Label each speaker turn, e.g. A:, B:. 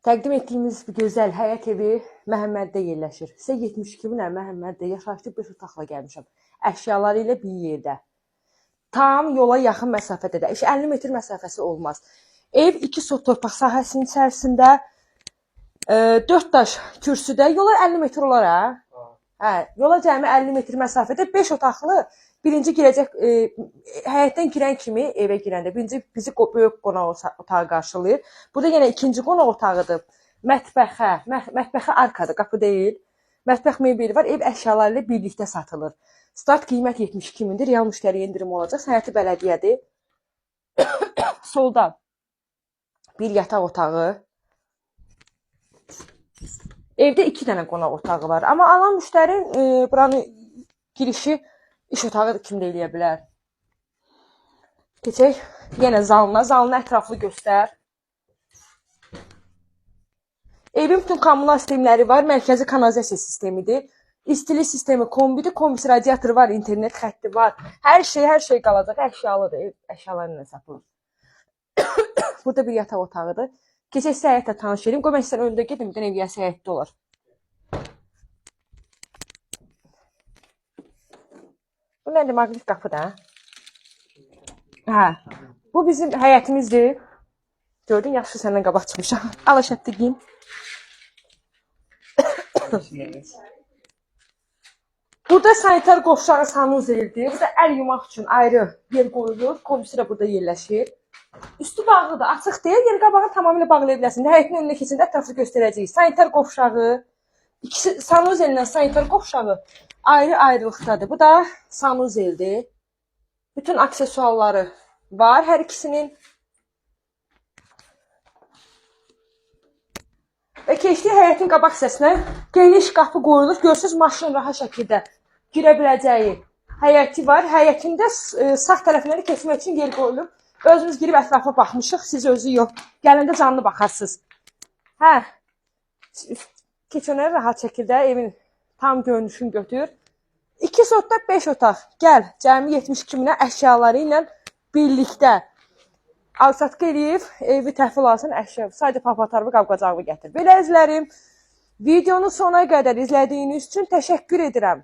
A: Təqdim etdiyimiz bu gözəl həyət evi Məhəmməddə yerləşir. Sizə 72 minə Məhəmməddə yaşayışlı 5 otaqla gəlmişəm. Əşyaları ilə bir yerdə. Tam yola yaxın məsafədədir. Heç 50 metr məsafəsi olmaz. Ev 2 sot torpaq sahəsinin içərisində 4 daş kürsüdə, yola 50 metr olar hə? Hə, yola cəmi 50 metr məsafədə 5 otaqlı birinci girəcək həyətdən girən kimi evə girəndə birinci bizi böyük qonaq otağı qarşılayır. Burada yenə ikinci qonaq otağıdır. Mətbəxə, mətbəxə arkadır, qapı deyil. Mətbəx mebeli var, ev əşyaları ilə birlikdə satılır. Start qiymət 72 mindir, real müştəriyə endirim olacaq. Sənəti bələdiyyədir. Solda bir yataq otağı. Evdə 2 dənə qonaq otağı var. Amma alan müştərin buranın girişi iş otağı kimi də eləyə bilər. Keçək yenə zalına. Zalını ətraflı göstər. Evin bütün kommunal sistemləri var. Mərkəzi kanalizasiya sistemidir. İstilik sistemi kombidir. Kombisi radiatoru var, internet xətti var. Hər şey, hər şey qalacaq. Əşyalıdır. Ev əşyaları ilə satılır. Burada bir yataq otağıdır. Keçək sizə həyətlə tanış edeyim. Qoy mən sizdən öndə gedim, bir dənə ev yiyəsi həyətdə olar. Bu nədir? Maqnit qapıdır, hə? Hə. Bu bizim həyətimizdir. Gördün, yaxşı səndən qabaq çıxmışam. Al şəpti geyin. Burada sanitar qovşağı sanuzeldir. Burada əl yumaq üçün ayrı yer qoyulur. Kombisi də burada yerləşir. Üstü bağlıdır, açıq deyil. Yəni qabağını tamamilə bağlaya bilərsin. Həyətin önünə keçəndə ətraflı göstərəcəyik. Sanitar qovşağı, ikisi sanuzellə sanitar qovşağı ayrı-ayrılıqdadır. Bu da sanuzeldir. Bütün aksesuarları var hər ikisinin. Və keçdik həyətin qabaq hissəsinə. Geniş qapı qoyulur. Görürsünüz, maşın rahat şəkildə girə biləcəyi həyəti var. Həyətində sağ tərəfindən də keçmək üçün yer qoyulub. Özümüz girib ətrafa baxmışıq. Siz özü yox. Gələndə canlı baxarsınız. Hə. Keçənə rahat şəkildə evin tam görünüşünü götür. 2 sotda 5 otaq. Gəl, cəmi 72 minə əşyaları ilə birlikdə. Alsatqı eləyib, evi təhvil alsın, əşya, sadəcə papatarımı, qab-qacağımı gətir. Belə əzizlərim, videonu sona qədər izlədiyiniz üçün təşəkkür edirəm.